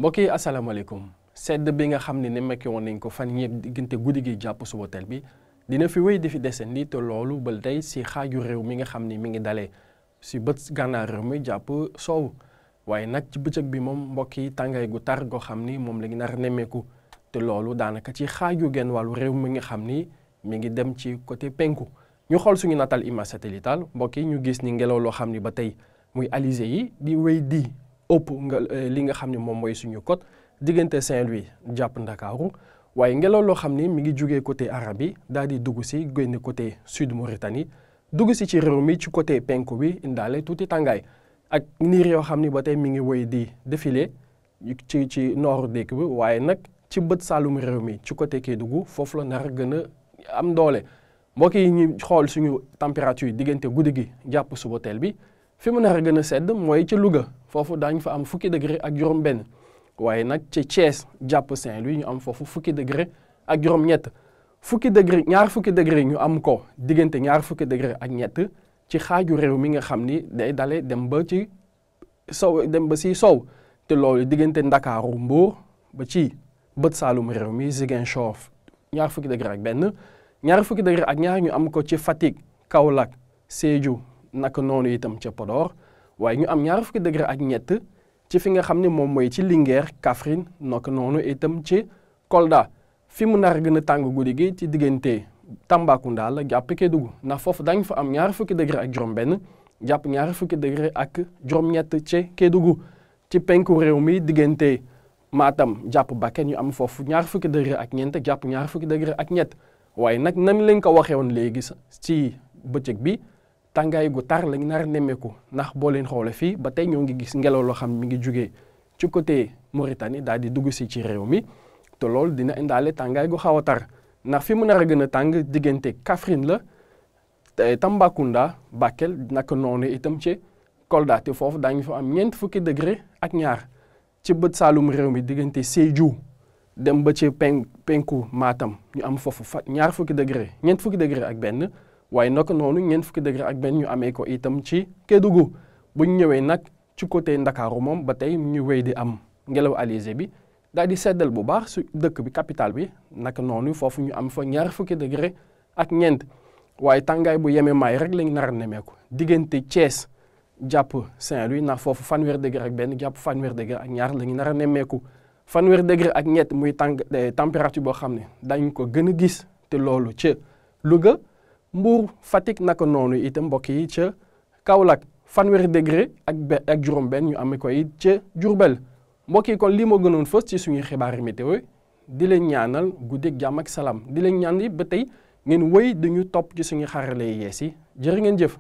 mbokk yi asalaamaaleykum sedd bi nga xam ne nemmeeku woon nañ ko fan yëpp diggante guddi gi jàpp suba teel bi dina fi wéy di fi desandi te loolu ba tey si xaaju réew mi nga xam ni mi ngi dalee si bët gànnaar réew mi jàpp soow waaye nag ci bëccëg bi moom mbokk yi tàngaay gu tar goo xam ni moom la ñu nar nemmeeku te loolu daanaka ci xaaju genn wàllu réew mi nga xam ni mi ngi dem ci côté penku. ñu xool suñu natal image satellitale mbokk yi ñu gis ni ngelaw loo xam ni ba tey muy alizé yi di wéy di ëpp nga li nga xam ne moom mooy suñu côte diggante Saint-Louis jàpp Ndakaaru waaye ngelaw loo xam ni mi ngi jugee côté arabe yi daal di dugg si génn côté sud Mauritanie dugg si ci réew mi ci côté penku bi indaale tuuti tàngaay ak niir yoo xam ni ba tey mi ngi wéy di défilé ci nord dëkk bi waaye nag ci bët saalum réew mi ci côté Kédougou foofu la nar a gën a am doole mbokk yi ñu xool suñu température diggante guddi gi jàpp suba teel bi fi mu nar a gën a sedd mooy ci Louga foofu daañu fa am fukki degré ak juróom-benn waaye nag ci Thiès jàpp Saint-Louis ñu am foofu fukki degré ak juróom-ñett ñaar fukki degré ñu am ko diggante ñaar fukki degré ak ñett ci xaaju réew mi nga xam ni day dale dem ba ci sow dem ba si sow te loolu diggante Ndakaaru Mbour ba ci bët saalum réew mi Ziguinchor ñaar fukki degré ak benn ñaar fukki degré ak ñaar ñu am ko ci Fatick Kaolack Sédhiou naka noonu itam ca Podor waaye ñu am ñaar fukki degré ak ñett ci fi nga xam ne moom mooy ci Linguère Kaffrine naka noonu itam ci Kolda fi mu nar gën a tàng guddi gi ci diggante Tambacounda la jàpp Kédougou ndax foofu dañ fa am ñaar fukki degré ak juróom-benn jàpp ñaar fukki degré ak juróom-ñett ci Kédougou ci penku réew mi diggante Matam jàpp Bakel ñu am foofu ñaar fukki degré ak ñeent jàpp ñaar fukki degré ak ñett waaye nag nan lañ ko waxee woon léegi ci bëccëg bi. tàngaay gu tar lañ nar a nemmeeku ndax boo leen xoolee fii ba tey ñoo ngi gis ngelaw loo xam mi ngi jugee ci côté Mauritanie daal di dugg si ci réew mi te loolu dina indaale tàngaay gu xaw a tar ndax fi mu nar a gën a tàng diggante Kaffrine la te Tambacounda Bakel naka noonu itam ci Kolda te foofu daañu fa am ñeent fukki degré ak ñaar ci bët saalum réew mi diggante Sédhiou dem ba ci penku Matam ñu am foofu ñeent fukki degré ak benn. waaye naka noonu ñeent fukki degré ak benn ñu amee ko itam ci Kédougou bu ñu ñëwee nag ci côté Ndakaaru moom ba tey ñu wéy di am ngelaw alizé bi daal di seddal bu baax su dëkk bi capitale bi naka noonu foofu ñu am fa ñaar fukki degré ak ñeent waaye tàngaay bu yeme maay rek lañ nar a nemeeku diggante Thiès jàpp Saint-Louis ndax foofu fanweer degré ak benn jàpp fanweer degré ak ñaar lañu nar a nemeeku fanweer degré ak ñett muy température boo xam ne dañ ko gën a gis te loolu ca Louga Mbour Fatick naka noonu itam mbokk yi ca Kaolack fanweeri degré ak juróom-benn ñu amee ko it ca Diourbel mbokk yi kon lii moo gënoon fës ci suñuy xibaari météo di leen ñaanal guddeeg jàmm ak salaam di leen ñaan yi ba tey ngeen wéy dañu topp ci suñu xarale yees yi jërë ngeen jëf.